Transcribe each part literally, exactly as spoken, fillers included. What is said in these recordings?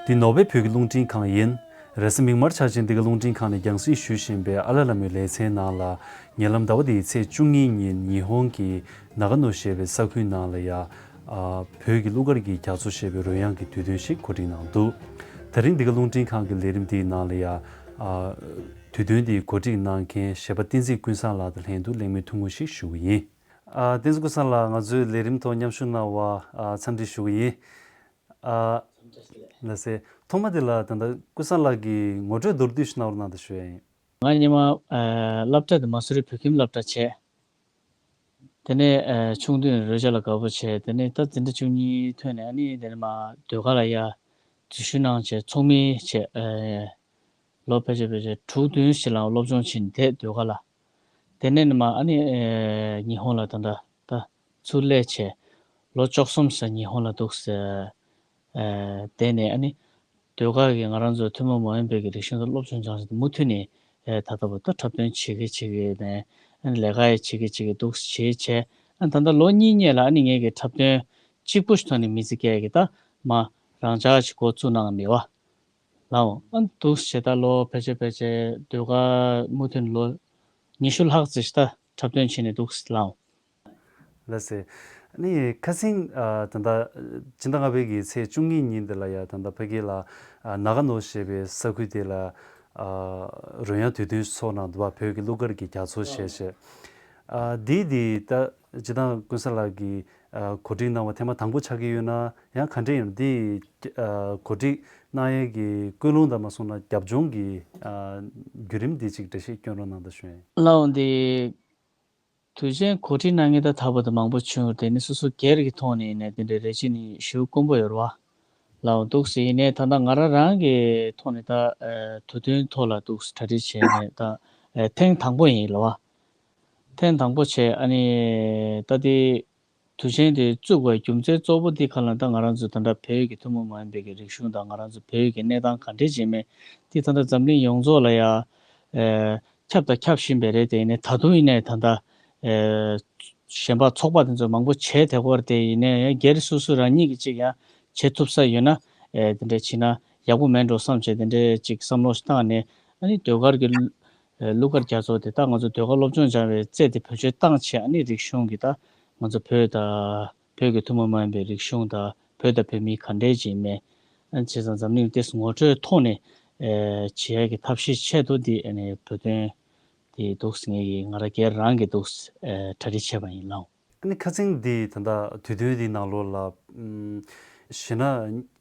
འདི་ནོར་ཝེ་བོད་ཀྱི་རླུང་འཕྲིན་ཁང་ཡིན། རེས་གཟའ་མིག་དམར་འཆར་ཅན་འདི་ག་རླུང་འཕྲིན་ཁང་ནས་རྒྱང་སྲིང་ཞུ་བཞིན་པའི་ཨ་ལ་ལ་མོའི་ལེ་ཚན་ནང་ལ། ཉེ་ལམ་ཟླ་བ་འདིའི་ཚེས་བཅུ་གཉིས་ཉིན་ཉི་ཧོང་གི་ནཱ་ག་ནོ་ཞེས་པའི་ས་ཁུལ་ནང་ལ་ཡ། ཨ། བོད་ཀྱི་གླུ་གར་གྱི་རྒྱ་མཚོ་ཞེས་པའི་རོལ་དབྱངས་ཀྱི་དུས་སྟོན་ཞིག་གོ་སྒྲིག་གནང་འདུག་དེ་རིང་འདི་ག་རླུང་འཕྲིན་ཁང་གི་ལས་རིམ་འདིའི་ནང་ལ་ཡ། ཨ། དུས་སྟོན་འདི་གོ་སྒྲིག་གནང་མཁན་གཞས་པ་བསྟན་འཛིན་ཀུན་བཟང་ལགས་དང་ལྷན་དུ་གླེང་མོལ་ཐུང་ངུ་ཞིག་ཞུ་གི་ཡིན། ཨ། བསྟན་འཛིན་ཀུན་བཟང་ལགས། ང་ཚོའི་ལས་རིམ་ཐོག་མཉམ་ཞུགས་གནང་བར། ཨ། འཚམས་འདྲི་ཞུ་གི་ཡིན། ཨ། ལགས་སེ། ཐོག་མ་དེ་ལ་ད་ལྟ་ཀུན་བཟང་ལགས་ཀྱིས་ངོ་སྤྲོད་མདོར་བསྡུས་ཤིག་གནང་རོགས་གནང་དང་ཞུ་ཡ་ཡིན། ང་སྔོན་མ། ཨ། སློབ་གྲྭ་དེ་མ་སུ་རི་བོད་ཁྱིམ་སློབ་གྲྭ་བྱས། དེ་ནས། ཨ། ཆུང་དུས་ནས་རོལ་ཆ་ལ་དགའ་པོ་བྱས། དེ་ནས་ད་འཛིན་གྲྭ་བཅུ་གཉིས་ཐོན་ནས་ཨ་ནི་དེ་ནས་མར་ཟློས་གར་ལ་ཡ་འཛུལ་ཞུགས་གནང་བྱས་ཚོགས་མི་བྱས། ཨ། ལོ་ཕལ་ཆེར་ཕལ་ཆེར་དྲུག་བདུན་ཞིག་ལ་སློབ་སྦྱོང་བྱས་ནས་བསྡད་ཟློས་གར་ལ། དེ་ནས་ནི་མར་ཨ་ནི། ཨེ། ཉི་ཧོང་ལ་ད་ལྟ་ད་ཚུར་སླེབས་བྱས། ལོ་བཅུ་གསུམ་ཙམ་ཉི་ཧོང་ལ་འདུག་སེ། ཨེ། བསྡད་ནས་ཨ་ནི་ཟློས་གར་གྱི་ང་རང་ཚོ་ཐུན་མོང་མ་ཡིན་པའི་གི་རིག་གཞུང་དང་སློབ་སྦྱོང་སྦྱངས་བྱས་ཏེ་མུ་མཐུད་ནས། ཨེ། ད་ལྟ་བར་ད་འཁྲབ་སྟོན་བྱེད་ཀྱི་བྱེད་ཀྱི་ནས། ཨ་ནི་ལས་ཀ་ཡང་བྱེད་ཀྱི་བྱེད་ཀྱི་འདུག་སེ་བྱས་བྱས། ཨ་ནི་ད་ལྟ་ལོ་གཉིས་སྔོན་ལ་ཨ་ནི་ངེད་ཀྱི་འཁྲབ་སྟོན་གཅིག་པུ་ཞིག་ཐོག་ནས་མི་ཚེ་སྐྱེལ་གྱི་ད་མར་རང་འཇགས་ཅིག་འགོ་བཙུགས་གནང་མེད་པ། ལགས་འོང་། ཨ། འདུག་སེ་བྱས་ད་ལོ་ཕལ་ཆེར་ཕལ་ཆེར་ཟློས་གར་མུ་མཐུད་ལོ་ཉི་ཤུ་ལྷག་ཙམ་ཞིག་ད་འཁྲབ་སྟོན་བྱས་ནས་འདུག་སེ་ལགས་འོང་། ལགས་སེ། ཨ་ནི་ཁ་སང་། ཨ། ད་ལྟ་སྤྱི་ཟླ་ལྔ་པའི་གི་ཚེས་བཅུ་གཉིས་ཉིན་དེ་ལ་ཡ་ད་ལྟ་ཕ་གི་ལ། ཨ། ནཱ་ག་ནོ་ཞེས་པའི་ས་ཁུལ་དེ་ལ། ཨ། རོལ་དབྱངས་དུས་སྟོན་ཚོགས་གནང་འདུག་པ། བོད་ཀྱི་གླུ་གར་གྱི་རྒྱ་མཚོ་ཞེས་བྱས། ཨ། འདི་འདི་ད་སྤྱིར་བཏང་ཀུན་བཟང་ལགས་ཀྱིས། ཨ། གོ་སྒྲིག་གནང་བ་ཐེངས་མ་དང་པོ་ཆགས་ཀྱི་ཡོད་ན། ཡང་ག་འདྲས་ཡིན་ན་འདི། ཨ། གོ་སྒྲིག་གནང་ཡས་ཀྱི་ཀུན་སློང་དང་མ་སོང་ན་རྒྱབ་ལྗོངས་ཀྱི། ཨ། བརྒྱུད་རིམ་འདི་ཅིག་འགྲེལ་བཤད་སྐྱོན་རོགས་གནང་དང་ཞུ་ཡིན། ལགས་འོང་། འདི་དུས་ཆེན་གོ་སྒྲིག་གནང་མཁན་ད་ད་བར་དུ་མང་པོ་བྱུང་ཡོད་དེ་ནི་སོ་སོ་སྒེར་གྱི་ཐོག་ནས་ཡིན་ནའི་དེ་འདྲའི་རེ་ཆེ་ནི་ཞེ་པོ་དཀོན་པོ་ཡོད་རེད་བ། ལགས་འོང་། འདུག་སེ་ཡིན་ནའི་ད་ལྟ་ང་རང་རང་གི་ཐོག་ནས་ད། ཨ། དུས་སྟོན་ཐོག་ལ་འདུག་སེ་གྲ་སྒྲིག་བྱས་ནས་ད། ཨ། ཐེངས་དང་པོ་ཡིན་ལ་བ། ཐེངས་དང་པོ་བྱས། ཨ་ནི་ད་དེ་དུས་ཆེན་དེ་བཙུགས་པའི་རྒྱུ་མཚན་གཙོ་བོ་འདི་ག་ལ་ད་ང་རང་ཚོ་ད་ལྟ་བོད་ཀྱི་ཐུན་མོང་མ་ཡིན་པའི་གི་རིག་གཞུང་དང་ང་རང་ཚོ་བོད་ཀྱི་གནས་སྟངས་ག་འདྲས་ཅིག་མེད་འདི་ད་ལྟ་འཛམ་གླིང་ཡོངས་རྫོགས་ལ་ཡ། ཨེ། ཁྱབ་དང་ཁྱབ་བཞིན་པ་རེད། དེ་ཡིན་ནའི་ད་དུང་ཡིན་ནའི་ད་ལྟ། ཨེ། གཞན་པ་ཚོགས་པ་དེ་ཚོ་མང་པོ་བྱས་བསྡད་ཀྱི་ཡོད་རེད། དེ་ཡིན་ནའི་ཡང་སྒེར་སོ་སོ་རང་ཉིད་ཀྱིས་ཅིག་ཡང་བྱེད་ཐུབ་ས་ཡོད་ན། ཨེ། དེ་འདྲས་བྱས་ན་ཡག་པོ་མེད་འགྲོ་བསམ་བྱས་དེ་འདྲས་ཅིག་བསམ་བློ་ཞིག་བཏང་ནས། ཨ་ནི་ཟློས་གར་གྱི། ཨེ། གླུ་གར་རྒྱ་མཚོ་དེ་ད་ང་ཚོ་ཟློས་གར་སློབ་སྦྱོང་སྦྱང་བའི་རྩལ་དེ་བེད་སྤྱོད་བཏང་བྱས། ཨ་ནི་རིག་གཞུང་གི་ད་ང་ཚོ་བོད་དང་བོད་ཀྱི་ཐུན་མོང་མ་ཡིན་པའི་རིག་གཞུང་དང་བོད་དང་བོད་མི་ག་འདྲས་ཅིག་མེད། ཨ་ནི་བྱས་ཙང་འཛམ་གླིང་ཏོག་ཙམ་ངོ་སྤྲོད་ཐོག་ནས། ཨེ། བྱེད་ཡས་ཀྱི་ཐབས་ཤེས་ཆེད་དུ་འདི་ཨ་ནི་བོད་དོན་དེ་འདུག་སེ་ངེད་ཀྱིས་ང་རང་སྒེར་རང་གིས་འདུག་སེ། ཨེ། གྲ་སྒྲིག་བྱས་པ་ཡིན་ལགས། ཨ་ནི་ཁ་སང་འདི་ད་ལྟ་དུས་སྟོན་འདི་ནང་ལོགས་ལ། ཨམ། གཞས་སྣ་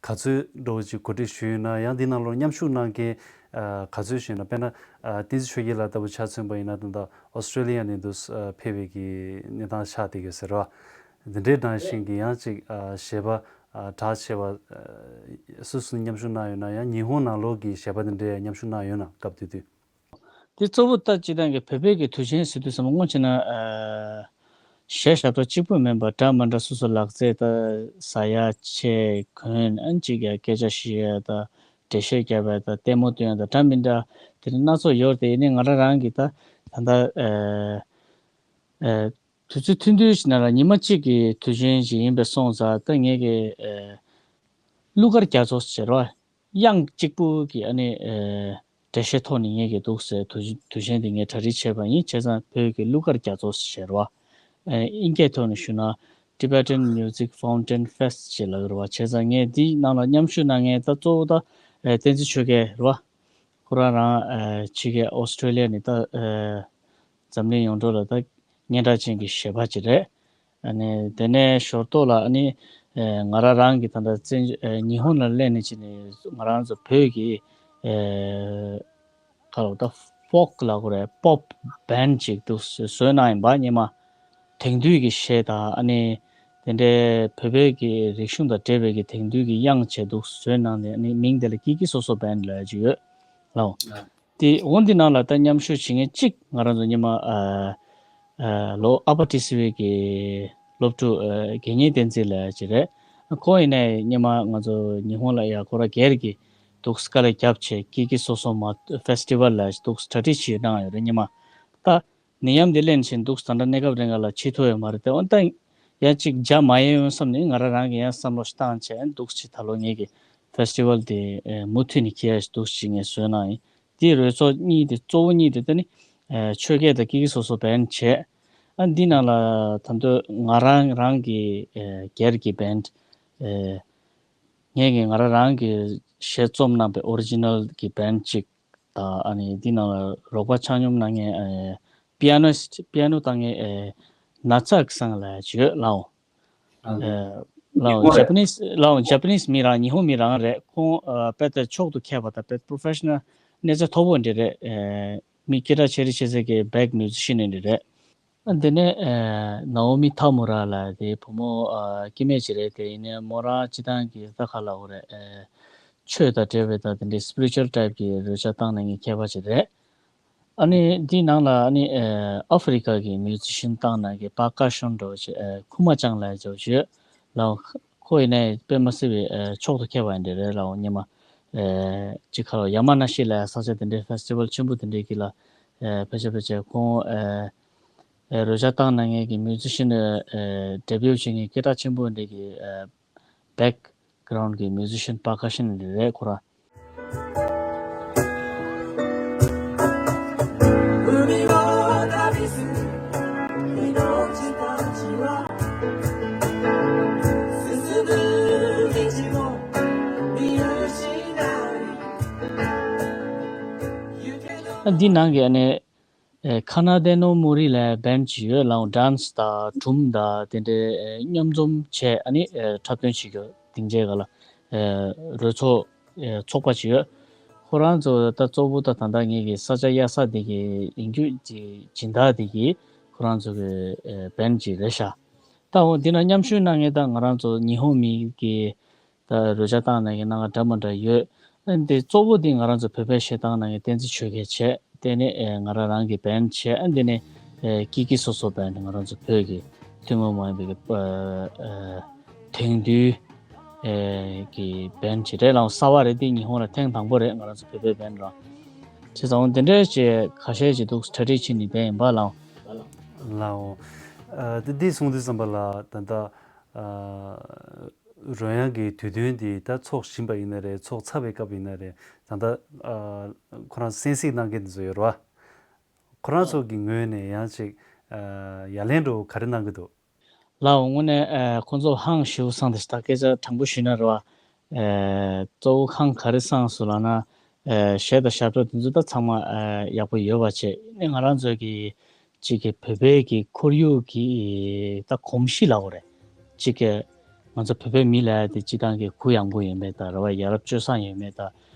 ག་ཚོད་འདྲ་བོ་ཅིག་གོ་སྒྲིག་ཞུས་ཡོད་ན། ཡང་འདི་ནང་ལོགས་མཉམ་ཞུགས་གནང་མཁན། ཨ། ག་ཚོད་ཞུས་ན། དཔེར་ན། ཨ། བསྟན་འཛིན་ཆོས་རྒྱལ་ལགས་ལྟ་བུ་ཆ་མཚོན་པ་ཡིན་ན་ད་ལྟ་ཨོ་སི་ཀྲོ་ལི་ཡ་ནས་འདུག་སེ། ཨ། ཕེབས་པའི་གི་གནས་སྟངས་ཆགས་བསྡད་ཡོད་ཟེར་བ། འདི་འདྲའི་ནང་བཞིན་གྱི་ཡང་ཅིག་ཨ། གཞས་པ། ཨ། གྲགས་ཆེ་བ། ཨ། སུ་སུ་མཉམ་ཞུགས་གནང་ཡོད་ན། ཡང་ཉི་ཧོང་ནང་ལོགས་ཀྱི་གཞས་པ་འདི་འདྲའི་མཉམ་ཞུགས་གནང་ཡོད་ན། སྐབས་དེ་དུས། འདི་གཙོ་བོ་ད་སྤྱིར་བཏང་གི་བོད་པའི་གི་དུས་ཆེན་ཟེར་དུས་ཙམ་པ་དངོས་བྱས་ན། ཨ། གཞས་ཞབས་གྲགས་གཅིག་པུ་མིན་པ་འདྲ་མི་འདྲ་སོ་སོ་ལག་རྩལ་ད་ཟ་ཡ་བྱས། གོན། ཨ་ནི་གཅིག་ཡ་སྐད་ཆ་བཤད་ཡ་ད། འགྲེལ་བཤད་རྒྱབ་པ་ད། ལྟད་མོ་སྟོན་ཡ་ད། འདྲ་མི་འདྲ་དེ་འདྲ་སྣ་ཚོགས་ཡོད་རེད་དེ། ཡིན་ནའི་ང་རང་རང་གིས་ད་ད་ལྟ། ཨ། ཨ། དུས་ཚོད་ཐུང་ཐུང་ཞིག་ནང་ལ་ཉི་མ་གཅིག་གི་དུས་ཆེན་ཞིག་ཡིན་པས་སོང་ཙང་། ད་ངེད་ཀྱིས། ཨ། གླུ་གར་རྒྱ་མཚོ་ཟེར་བ། དབྱངས་གཅིག་པུ་གི་ཨ་ནི། ཨ། འགྲེལ་བཤད་ཐོག་ནས་ངེད་ཀྱིས་འདུག་སེ་དུས་དུས་ཆེན་དེ་ངས་གྲ་སྒྲིག་བྱས་པ་ཡིན། བྱས་ཙང་བོད་ཀྱི་གླུ་གར་རྒྱ་མཚོ་ཟེར་བ། ཨ། དབྱིན་སྐད་ཐོག་ནས་ཞུ་ན། Tibetan Music Fountain Fest ཅེས་ལབ་ཡོད་རེད་བ། བྱས་ཙང་ངས་འདིའི་ནང་ལ་མཉམ་ཞུགས་གནང་མཁན་ད་གཙོ་བོ་ད། ཨ། བསྟན་འཛིན་ཆོས་རྒྱལ་རེད་བ། ཁོ་རང་རང་། ཨ། ཕྱི་རྒྱལ་ཨོ་སི་ཀྲོ་ལི་ཡ་ནས་ད། ཨ། འཛམ་གླིང་ཡོངས་གྲགས་ལ་ད་སྙན་གྲགས་ཅན་གྱི་གཞས་པ་ཅིག་རེད། ཨ་ནི་དེ་ནས་ཞོར་ཐོག་ལ་ཨ་ནི། ཨ། ང་རང་རང་གིས་ད་ལྟ་བཙན་བྱོལ། ཨ། ཉི་ཧོང་ལ་སླེབས་ནས་ཅིག་ནས་ང་རང་ཚོ་བོད་ཀྱི། ཨ། ག་ལ་ད་ཕོག་ལབ་དགོས་རེད། པོབ་བན་ཅིག་འདུག་སེ་བཟོས་གནང་ཡིན་པ། སྔོན་མ་དེང་དུས་ཀྱི་གཞས་དང་། ཨ་ནི་དེ་འདྲའི་བོད་པའི་གི་རིག་གཞུང་དང་འབྲེལ་བའི་གི་དེང་དུས་ཀྱི་དབྱངས་བྱས་འདུག་སེ་བཟོས་གནང་ནས། ཨ་ནི་མིང་དེ་ལ་ཀི་ཀི་སོ་སོ་བན་ལབ་ཡ་ཅིག་ཡོད་ལགས། དེ་འོ་འདི་ནང་ལ་ད་མཉམ་ཞུགས་བྱེད་མཁན་གཅིག་ང་རང་ཚོ་སྔོན་མ། ཨ། ཨ། ལོ་ཨ་ཕ་ཊི་སི་ཝི་གི་སློབ་ཕྲུག་ཨ། དགེ་བསྙེན་བསྟན་འཛིན་ལགས་ཅིག་རེད། ཁོང་ཡིན་ནའི་སྔོན་མ་ང་ཚོ་ཉི་ཧོང་ལ་ཡ་ཁོ་རང་སྒེར་གྱི་འདུག་སེ་དཀའ་ལས་བརྒྱབ་བྱས། ཀི་ཀི་སོ་སོ་མ་ཕེ་སི་ཊི་ཝལ་ལ་འདུག་སེ་གྲ་སྒྲིག་བྱས་གནང་ཡོད་རེད། སྔོན་མ་ད་ནད་ཡམས་འདི་སླེབས་ནས་བྱས་འདུག་སེ་ད་ལྟ་གནས་སྐབས་རིང་ག་ལ་བྱེད་ཐུབ་ཡོད་མ་རེད། དེ་འོ་ད་ ཡང་གཅིག་མཇལ་མ་ཡས་ཡོང་བསམ་ནས་ང་རང་རང་གིས་ཡང་བསམ་བློ་ཞིག་བཏང་བྱས་འདུག་ཅིག་ད་ལོ་ངེད་ཀྱི་ཕེ་སི་ཊི་ཝལ་དེ་མུ་མཐུད་ནས་འཁྱེར་ཡ་ཞིག་འདུག་ཅིག་ངས་བཟོས་གནང་ཡིན། དེའི་རོལ་ཚོགས་གཉིས་དེ་གཙོ་བོ་གཉིས་དེ་ད་ནི་ཆོས་སྐད་དང་ཀི་ཀི་སོ་སོ་བན་བྱས། ཨ་འདི་ནང་ལ་ད་དུང་ང་རང་རང་གི་སྒེར་གྱི་བན། ངས་ཀྱི་ང་རང་རང་གི་གཞས་རྩོམ་གནང་པའི་ཨོ་རི་ཇི་ནལ་གྱི་བན་གཅིག་དང་ཨ་ནི་འདི་ནང་ལ་རོགས་པ་ཆ་སྙོམས་གནང་མཁན་པི་ཨ་ནོ་པི་ཨ་ནོ་བཏང་མཁན་ན་ཚ་ཀི་སང་ལ་ཅིག་ཡོད་ལའོ། ལའོ་ཇ་པ་ནིས་ལའོ་ཇ་པ་ནིས་མི་རང་ཉི་ཧོང་མི་རང་རེད། ཁོང་དཔེ་ལྟ་ཕྱོགས་ཏུ་མཁས་པ་དང་དཔེ་པོ་རོ་ཕེ་ཤ་ནལ་གནས་ཚད་མཐོ་པོ་འདྲ་རེད། མི་སྐད་གྲགས་ཆེ་རི་ཆེ་ས་གི་བེག་མིའུ་ཛི་ཤན་འདྲ་རེད། དེ་ནས་ནའོ་མི་ཐ་མུ་ར་ལ་དེ་བུ་མོ་སྐྱེ་དམན་ཅིག་རེད། དེ་ཡིན་ནའི་མོ་རང་སྤྱི་བཏང་གི་ད་ག་ལབ་དགོས་རེད། ཆོས་དང་འབྲེལ་བའི་ད་དེ་འདྲའི་སི་པི་རི་ཅུ་ཨལ་ཊའིབ་ཀྱི་རོལ་ཆ་བཏང་གནང་མཁན་མཁས་པ་ཅིག་རེད། ཨ་ནི་འདིའི་ནང་ལ་ཨ་ནི་ཨ་ཧྥེ་རི་ཁ་གི་མིའུ་ཛི་ཤན་བཏང་གནང་མཁན་པར་ཀ་ཤོན་འདྲ་བོ་ཅིག་ཁུ་མ་ཅང་ལབ་ཅིག་ཡོད་ལའོ། ཁོ་ཡིན་ནའི་དཔེ་མ་སྲིད་པའི་ཕྱོགས་ཏུ་མཁས་པ་འདྲ་རེད་ལའོ། སྔོན་མ་ཅིག་ག་ལབ་ཡ་མ་ན་ཤི་ལབ་ས་ཆ་དེ་འདྲའི་ཕེ་སི་ཊི་ཝལ་ཆེན་པོ་དེ་འདྲའི་གི་ལ་ཕལ་ཆེར་ཕལ་ཆེར་ཁོང་རོལ་ཆ་བཏང་གནང་མཁན་གྱི་མིའུ་ཛི་ཤན་ཌེ་བིའུ་བྱེད་མཁན་སྐད་གྲགས་ཆེན་པོ་འདི་གི་བེག་གྷི་རའུན་ཌི་གི་མིའུ་ཛི་ཤན་པར་ཀ་ཤན་འདི་རེད་ཁོ་རང་། འདི་ནང་གི་ཨ་ནི། ཁ་ན་དེ་ནོ་མོ་རི་ལ་བན་ཅིག་ཡོད་ལའོ། ཌན་སི་དང་སྒྲུང་དང་དེ་འདྲའི་མཉམ་འཛོམས་བྱས་ཨ་ནི་འཁྲབ་སྟོན་བྱེད་རྒྱུ་དེ་འདྲའི་ག་ལ་རོལ་ཚོགས་ཚོགས་པ་ཅིག་ཡོད། ཁོ་རང་ཚོ་ད་གཙོ་བོ་ད་ད་ལྟ་ངེད་ཀྱི་ས་ཆ་གཡར་ས་དེ་གི་ཡིན་རྒྱུ་གི་སྦྱིན་བདག་དེ་གི་ཁོ་རང་ཚོ་གི་བན་ཅིག་རེད་ཤག་ད་འོ་འདི་ན་མཉམ་ཞུགས་གནང་མཁན་ད་ང་རང་ཚོ་ཉི་ཧོང་མི་གི་ད་རོལ་ཆ་བཏང་གནང་མཁན་སྣ་ཁ་འདྲ་མི་འདྲ་ཡོད། ཨ་འདི་གཙོ་བོ་འདི་ང་རང་ཚོ་བོད་པའི་གཞས་བཏང་གནང་མཁན་བསྟན་འཛིན་ཆོས་རྒྱལ་བྱས། དེ་ནས་ཨེ་ང་རང་རང་གི་བན་བྱས། ཨ་འདི་ནས་ཨེ་ཀི་ཀི་སོ་སོ་བན་ང་རང་ཚོ་བོད་ཀྱི་ཐུན་མོང་མ་ཡིན་པའི་ཨ་ཨ་དེང་དུས་ཨེ་གི་བན་ཅིག་རེད་ལའོ། གསར་པ་རེད། འདི་ཉི་ཧོང་ལ་ཐེངས་དང་པོ་རེད། ང་རང་ཚོ་བོད་པའི་བན་རང་བྱས་ཙང་འདི་འདྲའི་ཅིག་ཁ་ཤས་ཅིག་འདུག་གྲ་སྒྲིག་བྱེད་ནས་བསྡད་ཡིན་པ་ལའོ། ལའོ། ཨ་འདི་འདི་གསུངས་དུས་ཙམ་པ་ལ་ད་ལྟ་ཨ། རོལ་དབྱངས་ཀྱི་དུས་སྟོན་འདི་ད་ཚོགས་བཞིན་པ་ཡིན་ན་རེད། ཚོགས་ཚར་བའི་སྐབས་ཡིན་ན་རེད། ད་ལྟ་ཨ་ཁོ་རང་གསན་གཟིགས་གནང་མཁན་དེ་ཚོ་ཡོད་རེད་བ། ཁོ་རང་ཚོ་གི་ངོས་ནས་ཡང་ཅིག་ཨ་ཡ་ལན་འདྲ་བོ་ག་རེ་གནང་གི་འདུག་ལའོ་དངོས་གནས་ཨ་ཁོ་ཚོ་ཧང་ཞེ་པོ་སངས་ཏེ་ད་སྐད་ཆ་དྲང་པོ་ཞུས་ན་རེད་བ། ཨ་གཙོ་བོ་ཧང་ག་རེ་སངས་སོང་ལབ་ན། ཨ་གཞས་དང་ཞབས་བྲོ་དེ་ཚོ་ད་ཚང་མ་ཨ་ཡག་པོ་ཡོད་པ་བྱས་ནས་ང་རང་ཚོ་གི་གཅིག་གི་བོད་པའི་གི་ཁོར་ཡུག་གི་ད་གོམས་གཤིས་ལབ་དགོས་རེད། གཅིག་གི་ང་ཚོ་བོད་པའི་མི་ལབ་ཡ་དེ་སྤྱིར་བཏང་གི་གུ་ཡངས་པོ་ཡོད་མེད་དང་རེད་བ། ཡ་རབས་སྤྱོད་བཟང་ཡོད་མེད་དང་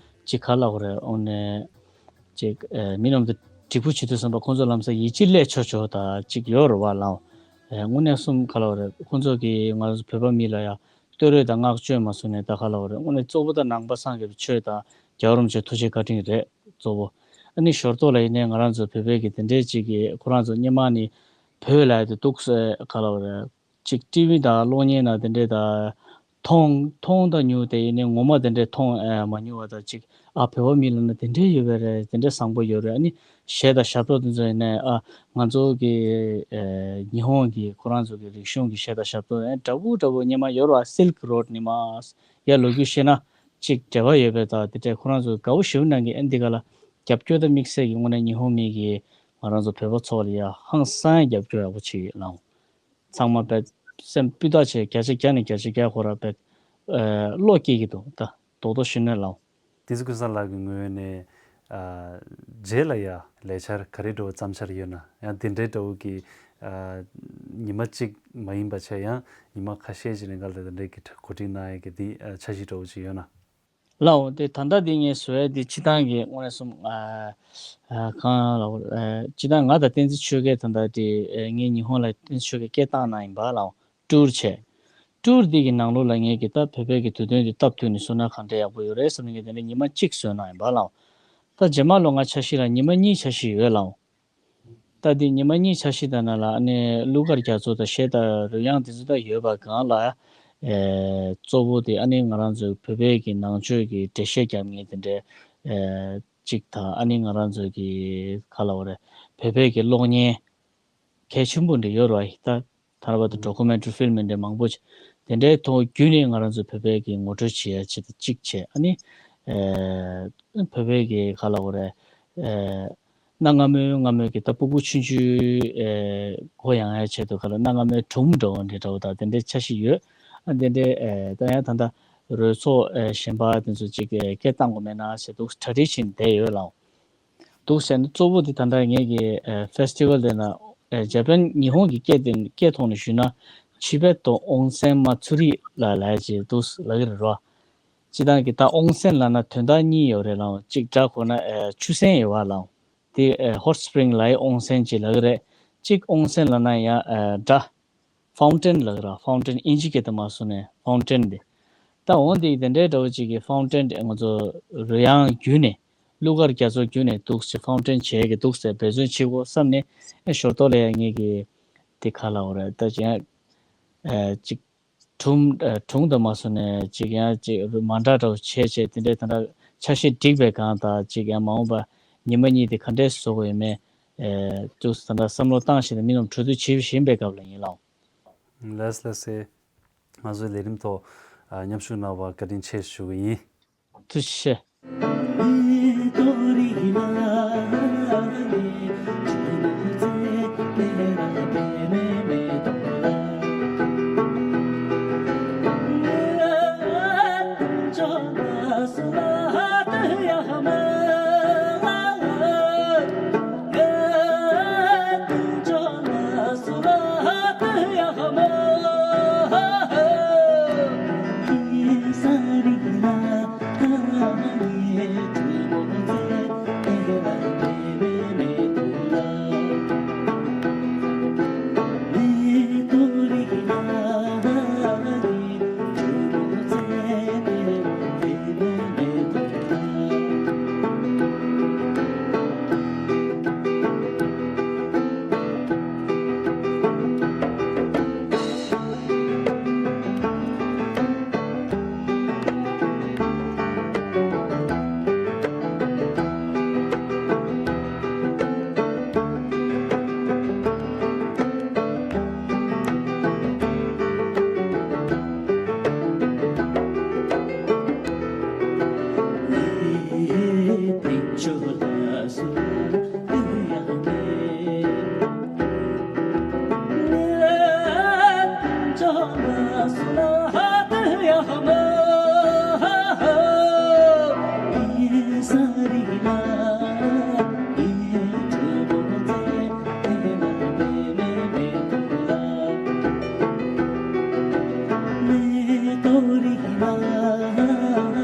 གཅིག་ག་ལབ་དགོས་རེད། འོ་ནས་གཅིག་ཨ་མི་རྣམས་དང་འགྲིག་པོ་བྱེད་དུས་ཙམ་པ་ཁོང་ཚོ་ལམ་སང་ཡིད་ཆེས་སླེབས་ཆོག་ཆོག་དང་གཅིག་ཡོད་རེད་བ་ལགས། ཨ་དངོས་གནས་གསུམ་ག་ལབ་དགོས་རེད། ཁོང་ཚོ་གི་ང་ཚོ་བོད་པ་མི་ལ་ཡ་བསྟོད་ར་དང་བསྔགས་བརྗོད་མ་བཟོ་ནས་ད་ག་ལབ་དགོས་རེད། དངོས་གནས་གཙོ་བོ་ད་ནང་པ་སངས་རྒྱས་པའི་ཆོས་དང་རྒྱལ་བ་རིན་པོ་ཆེ་ཐུགས་རྗེ་བཀའ་དྲིན་རེད་གཙོ་བོ། ཨ་ནི་ཞོར་ཐོག་ལ་ཡིན་ནའི་ང་རང་ཚོ་བོད་པའི་གི་དེ་འདྲའི་གཅིག་གི་ཁོ་རང་ཚོ་སྔོན་མ་ནི་བོད་ལབ་ཡ་དེ་འདུག་སེ་ག་ལབ་དགོས་རེད། གཅིག་ཊི་ཝི་དང་གློག་བརྙན་ནང་དེ་འདྲའི་དང་མཐོང་མཐོང་དང་མྱོང་དེ་ཡིན་ནའི་ངོ་མ་དེ་འདྲའི་མཐོང་ཨ་མ་མྱོང་བ་དང་གཅིག་ཨ་བོད་པ་མི་ལབ་ན་དེ་འདྲའི་ཡོད་པ་རེད། དེ་འདྲའི་བཟང་པོ་ཡོད་རེད། ཨ་ནི་གཞས་དང་ཞབས་བྲོ་དེ་ཚོ་ཡིན་ནའི་ཨ་ང་ཚོ་གི་ཨ་ཉི་ཧོང་གི་ཁོ་རང་ཚོ་གི་རིག་གཞུང་གི་གཞས་དང་ཞབས་བྲོ་ཨ་འདྲ་པོ་འདྲ་པོ་སྔོན་མ་ཡོད་རེད་བ། སིལཀ་རོཌ་ནས་མར་ཡར་ལོ་རྒྱུས་བཤད་ན་གཅིག་འབྲེལ་བ་ཡོད་པའི་དང་དེ་འདྲའི་ཁོ་རང་ཚོ་དགའ་པོ་ཞེ་པོ་གནང་གི་ཨ་འདི་ག་ལ་རྒྱབ་སྐྱོར་དང་དམིགས་བསལ་གྱི་དངོས་གནས་ཉི་ཧོང་མི་གི་ང་རང་ཚོ་བོད་པ་ཚོ་ལ་ཡ་ཧང་སང་རྒྱབ་སྐྱོར་ཡག་པོ་བྱེད་ཀྱི་ལགས། ཚང་མ་དཔེ་སེམས་སྤུས་དག་བྱས་བརྒྱ་ཆ་བརྒྱ་ནས་བརྒྱ་ཆ་བརྒྱ་ཁོ་ར་དཔེ་ཨ་བློ་སྐྱེད་ཀྱི་འདུག་ད་རྡོག་རྡོག་ཞུས་ན་ལགས། ཏི་ཙི་ཀུན་བཟང་ལགས་ཀྱི་ངོས་ནས་ཨ་རྗེས་ལ་ཡ་ལས་འཆར་ག་རེ་འདྲ་བོ་བརྩམ་འཆར་ཡོད་ན། ཡང་དེ་འདྲའི་འདྲ་བོ་གི་ཨ་ཉི་མ་གཅིག་མ་ཡིན་པ་བྱས་ཡང་ཉི་མ་ཁ་ཤས་ཀྱི་རིང་ག་ལ་དེ་འདྲའི་གི་གོ་སྒྲིག་གནང་ཡས་ཀྱི་འདི་ཨ་འཆར་གཞི་འདྲ་བོ་ཅིག་ཡོད་ན། ལགས་འོང་། དེ་ད་ལྟ་འདི་ངས་བཟོ་ཡ་འདི་སྤྱིར་བཏང་གི་དངོས་གནས་སོང་ཨ་ཨ་གང་ལགས་འོང་། ཨ་སྤྱིར་བཏང་ང་དང་བསྟན་འཛིན་ཆོས་རྒྱལ་ད་ལྟ་དེ་ཨ་ངས་ཉི་ཧོང་ལ་བསྟན་འཛིན་ཆོས་རྒྱལ་སྐད་བཏང་གནང་ཡིན་པ་ལགས་འོང་། ཊུར་བྱས། ཊུར་འདི་གི་ནང་ལོགས་ལ་ངས་ཀྱི་ད་བོད་པའི་གི་དུས་སྟོན་འདི་སྟབས་བསྟུན་ནས་བཟོ་ན་གང་འདྲ་ཡག་པོ་ཡོད་རེད་བསམ་ནས་ངས་དེ་འདྲ་ཉི་མ་གཅིག་བཟོས་གནང་ཡིན་པ་ལགས་འོང་། ད་རྗེས་མ་ལོ་ང་འཆར་གཞི་ལ་ཉི་མ་གཉིས་འཆར་གཞི་ཡོད་ལགས་འོང་། ད་འདི་ཉི་མ་གཉིས་འཆར་གཞི་དང་ནང་ལ་ཨ་ནི་གླུ་གར་རྒྱ་མཚོ་དང་གཞས་དང་རོལ་དབྱངས་དེ་ཚོ་ད་ཡོད་པ་སྒང་ལ། ཨེ་གཙོ་བོ་དེ་ཨ་ནི་ང་རང་ཚོའི་བོད་པའི་གི་ནང་ཆོས་ཀྱི་འགྲེལ་བཤད་རྒྱབ་མཁན་དེ་འདྲའི་ཨེ་གཅིག་དང་ཨ་ནི་ང་རང་ཚོའི་གི་ག་ལབ་དགོས་རེད། བོད་པའི་གི་གློག་བརྙན་གལ་ཆེན་པོ་འདྲ་ཡོད་རེད་བ། ད་ ད་ལྟ་བར་དུ་ཌོ་ཀུ་མེན་ཊ་རི་ཕིལམ་འདྲ་མང་པོ་ཅིག་དེ་འདྲའི་ཐོག་བརྒྱུད་ནས་ང་རང་ཚོ་བོད་པའི་གི་ངོ་སྤྲོད་བྱེད་ཡ་ཆེད་དུ་གཅིག་བྱས། ཨ་ནི་ཨེ་བོད་པའི་གི་ག་ལབ་དགོས་རེད། ཨེ་གནའ་སྔ་མོའི་སྔ་མོའི་གི་ད་སྤུ་གུ་ཆུང་ཆུང་ཨེ་མགོ་ཡོང་ཡ་ཆེད་དུ་ག་ལབ། གནའ་སྔ་མོའི་སྒྲུང་འདྲ་བོ་འདྲ་བོ་དང་དེ་འདྲའི་འཆར་གཞི་ཡོད། ཨ་དེ་འདྲའི་ཨེ་ད་ཡང་ད་ལྟ་རོལ་ཚོགས་ཨེ་གཞན་པ་དེ་ཚོ་ཅིག་ཨེ་སྐད་བཏང་དགོས་མེད་ན་ཟེར་འདུག་གྲ་སྒྲིག་བྱས་ནས་བསྡད་ཡོད་ལགས། འདུག་ཟེར་ན་གཙོ་བོ་དེ་ད་ལྟ་ངེད་ཀྱི་ཨེ་ཕེ་སི་ཊི་ཝལ་དེ་ན་ཨེ་ཇ་པན་ཉི་ཧོང་གི་སྐད་དེ་སྐད་ཐོག་ནས་ཞུས་ན་ཆི་བེད་དོ་ཨོང་སན་མ་ཚུ་རི་ལ་ལབ་ཡ་ཅིག་འདུག་ལབ་ཀྱི་རེད་རོ། སྤྱིར་བཏང་གི་ད་ཨོང་སན་ལབ་ན་དོན་དག་གཉིས་ཡོད་རེད་ལགས། གཅིག་སྒྲ་གོ་ན་ཨེ་ཆུ་སྲིན་ཡོད་པ་ལགས། དེ་ཨེ་ཧོཊ་སི་པི་རིང་ལབ་ཡ་ཨོང་སན་ཅིག་ལབ་ཀྱི་རེད། གཅིག་ཨོང་སན་ལབ་ན་ཡང་ཨེ་སྒྲ་ཕའུན་ཊེན་ལབ་ཀྱི་ར། ཕའུན་ཊེན་ཨིན་ཇི་སྐད་དུ་མ་སོང་ནས་ཕའུན་ཊེན་དེ། ད་འོང་དེ་དེ་འདྲའི་འདྲ་བོ་ཅིག་གི་ཕའུན་ཊེན་དེ་ང་ཚོ་རོལ་དབྱངས་བརྒྱུད་ནས་གླུ་གར་རྒྱ་མཚོ་བརྒྱུད་ནས་འདུག་ཅིག་ཕའུན་ཊེན་བྱེད་ཀྱི་འདུག་ཟེར་འབད་བརྩོན་བྱེད་དགོས་བསམ་ནས་ཨེ་ཞོར་ཐོག་ལ་ཡང་ངེད་ཀྱི་དེ་ག་ལབ་དགོས་རེད། ད་ཅི་ཡང་ཨེ་ཅིག་སྒྲུང་ཨེ་སྒྲུང་དང་མ་སོང་ནས་ཅིག་ཡང་ཅིག་མ་འདྲ་འདྲ་བོ་བྱས་བྱས་དེ་འདྲའི་དེ་འདྲ་འཆར་གཞི་བསྒྲིགས་པའི་སྒང་དང་ཅིག་ཡང་མ་འོངས་པ་ཉི་མ་གཉིས་དེ་ག་འདྲས་བཟོ་དགོས་ཡོད་མེད་ཨེ་ཅིག་དེ་འདྲ་བསམ་བློ་བཏང་བཞིན་དུ་མི་རྣམས་གྲོས་བསྡུར་བྱེད་བཞིན་པའི་སྐབས་ལ་ཡིན་ལགས། ལགས་ལགས་སེ། ང་ཚོའི་ལས་རིམ་ཐོག་ཨ་མཉམ་ཞུགས་གནང་བར་བཀའ་དྲིན་ཆེ་ཞུ་གི་ཡིན། ཐུགས་རྗེ་ཆེ།